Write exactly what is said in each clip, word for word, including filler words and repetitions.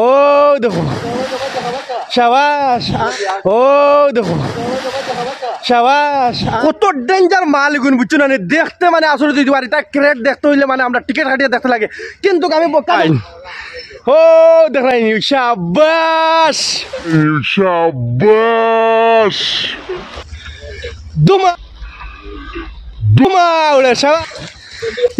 ও দেখো, সাবাস। ও দেখো, সাবাস। কত ডেঞ্জার মাল ইগুন, বুঝছো না নি? দেখতে মানে আচরিত অইতে পারে। তার ক্রেট দেখতে অইলে মানে আমরা টিকিট কাটিয়া দেখতে লাগে, কিন্তু আমি বোকা। ও দেখরায়নি, সাবাস। সাবাস। দুমা, দুমা উড়ে, সাবাস।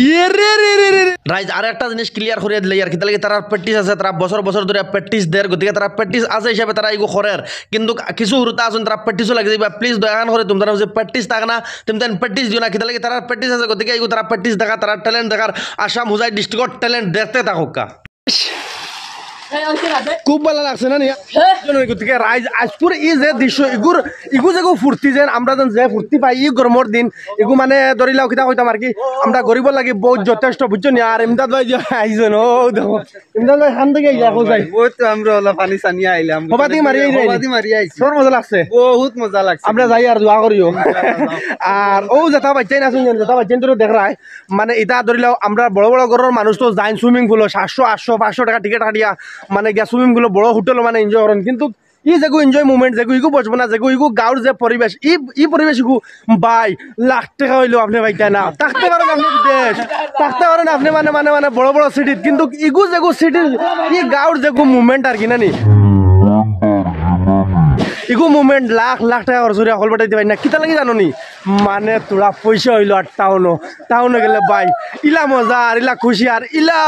ইয়ে রে রে রে রে। রাইজ, আর একটা জিনিস ক্লিয়ার করিয়া দিলে আর কিতা লাগি, তারার প্র্যাকটিস আছে, তারা বছর বছর ধরে প্র্যাকটিস দের, গতিকে তারা প্র্যাকটিস আছে হিসাবে তারা ইগু করের। কিন্তু কিছু হুরুতা আছইন, তারা প্র্যাকটিসও লাগি যাইবা। প্লিজ দয়া খান করি তুমরা যে প্র্যাকটিস থাক না, তুমি তান প্র্যাকটিস দিও না, কিতা লাগি তারার প্র্যাকটিস আছে, গতিকে ইগু তারা প্র্যাকটিস দেখা, তারা ট্যালেন্ট দেখার, আসাম হোজাই ডিস্ট্রিক্টর ট্যালেন্ট দেখতে থাকুক্কা। খুব ভালা লাগছে না নি? গতিকে রাইজ আইজকুর ই যে দৃশ্য, ইগুর, ইগু যেগু ফুর্তি যেন, আমরা যেন যে ফুর্তি পাই ই গরমর দিন, ইগু মানে ধরিলাও কিতা কইতাম আর কি, আমরা গরিবর লাগি বউত যথেষ্ট, বুঝছো নি? আর ইমদাদ ভাই যে আইছইন, ও দেখো, ইমদাদ ভাই খান থাকি আইলা, কও যাই। ওই তো আমরা ওলা পানি সানিয়া আইলাম। হবাদি মারি আইলে? হবাদি মারি আইছি। তোর মজা লাগছে? বউত মজা লাগছে। আমরা যাই আর দোয়া করিও। আর ও যেতা বাইচ্চাইন আছইন, যেতা বাইচ্চাইন তোরে দেখরায়, মানে, ইতা ধরিলাও, আমরা বড় বড় ঘরর মানুষ তো যাইন সুইমিং পুলো, সাতশো, আটশো, পাঁচশো টেকা টিকিট কাটিয়া, মানে, গিয়া সুইমিং পুলো বড় হোটেলো, মানে, এনজয় করইন। কিন্তু ই যেগু এনজয় মুমেন্ট, যেগু ইগু বচবো না, যেগু ইগু গাঁওর যে পরিবেশ, ই, ই পরিবেশ ইগু, ভাই, লাখ টেকা অইলেও আপনে পাইতা না। থাকতে পারইন আপনে বিদেশ, থাকতে পারইন আপনে, মানে, মানে, মানে, বড় বড় সিটিত, কিন্তু ইগু যেগু সিটির, ই গাঁওর যেগু মুমেন্ট আর কি, না নি? ইগু মুমেন্ট লাখ লাখ টেকা খরচ করিয়া হকল পাঠাইতে পারি না। কিতা লাগি জানো নি? মানে, থুড়া পয়সা অইলো আর টাউনো, টাউনো গেলে ভাই, ইলা মজা আর ইলা খুশি আর ইলা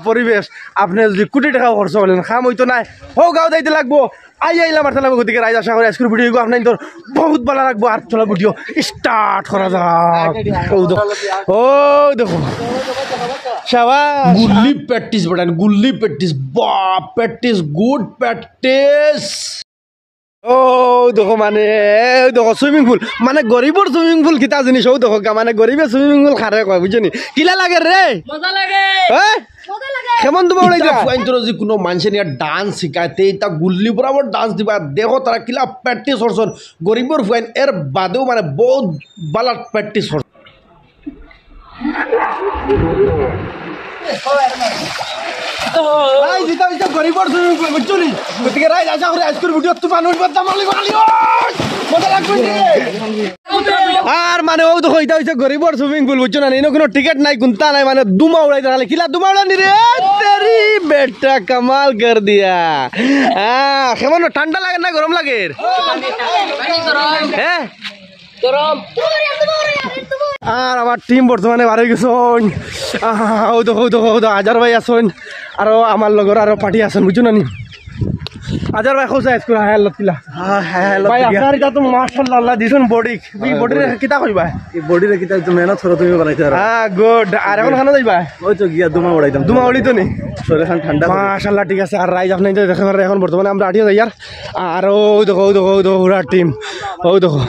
পরিবেশ। আপনে যদি কোটি টেকা খরচ করলেন, কাম অইতো নায়। হউ গাঁও যাইতে লাগবো, আইয়া ইলা মারতে লাগবো। গতিকে রাইজ, আশা করি আইজকুর ভিডিও ইগু আপনাইনতর বউত ভালা লাগবো। আর চলো ভিডিও স্টার্ট করা যাক। ও দেখো, ও দেখো, সাবাস। গুল্লি প্র্যাকটিস বেটাইন, গুল্লি প্র্যাকটিস, বাহ, প্র্যাকটিস, গুড প্র্যাকটিস। ও দেখো মানে, ও দেখো সুইমিং পুল, মানে গরিবর সুইমিং পুল কিতা জিনিস, ও দেখো গা, মানে গরিবে সুইমিং পুল কারে কয়, বুঝছো নি? কিলা লাগে রে? মজা লাগে। হ্যাঁ? মজা লাগে। কেমন তুমার উড়াই দিলা? ফুয়াইনতরে যে কুনু মানষে নিয়া ডান্স শিখাইতে, ইতা গুল্লি বরাবর ডান্স দিবা। দেখো তারা কিলা প্র্যাকটিস করছইন। গরিবর ফুয়াইন এর বাদেও মানে বউত ভালা প্র্যাকটিস করছইন। রাইজ, ইতা অইছে গরিবর সুইমিং পুল, বুঝছো নি? গতিকে রাইজ, আশা করি আইজকুর ভিডিও তুফান উঠবো, ধামালি বানালি, ওই! মজা লাগবো রে। আর মানে, ও দেখো, ইতা অইছে গরিবর সুইমিং পুল, বুঝছো না? ইনো কুনু টিকিট নাই, কুন্তা নাই, মানে দুমা উড়াই দেখালে। কিলা দুমা উড়ানি রে? তেরি বেটা, কামাল কর দিয়া। হ্যাঁ, কেমন ঠান্ডা লাগে না গরম লাগে? হ্যাঁ? গরম। আর আমার টিম বর্তমানে বার অই গেছইন। আহা, ও দেখো, ও দেখো, ও দেখো, আজার ভাই আছইন, আরো আমার লগর আরো পার্টি আছইন, বুঝছো না নি? আজার ভাই, কও যাই আইজকুর, হ্যাঁ, আল্লাহ তিলা। হ্যাঁ, হ্যাঁ, আল্লাহ ভাই, তিলা। আপনার ইটা তো মাশাআল্লাহ, আল্লাহ দিছইন বডি। ই হ্যাঁ, বডিরে বডি। কিতা কইবা? ই বডিরে কিতা, তো মেহনত করো তুমি বানাইতে পারো। হ্যাঁ, গুড। আর এখন কানো যাইবা? ওই তো গিয়া দুমা উড়াইতাম। দুমা উড়াইতো নি? শরীর খান ঠান্ডা করো। মাশাআল্লাহ, ঠিক আছে। আর রাইজ, আপনে তো দেখতে পারেন, এখন বর্তমানে আমরা আটিয়া যাইয়ার। আর ও দেখো, ও দেখো, ও দেখো, পুরা টিম। ও দেখো।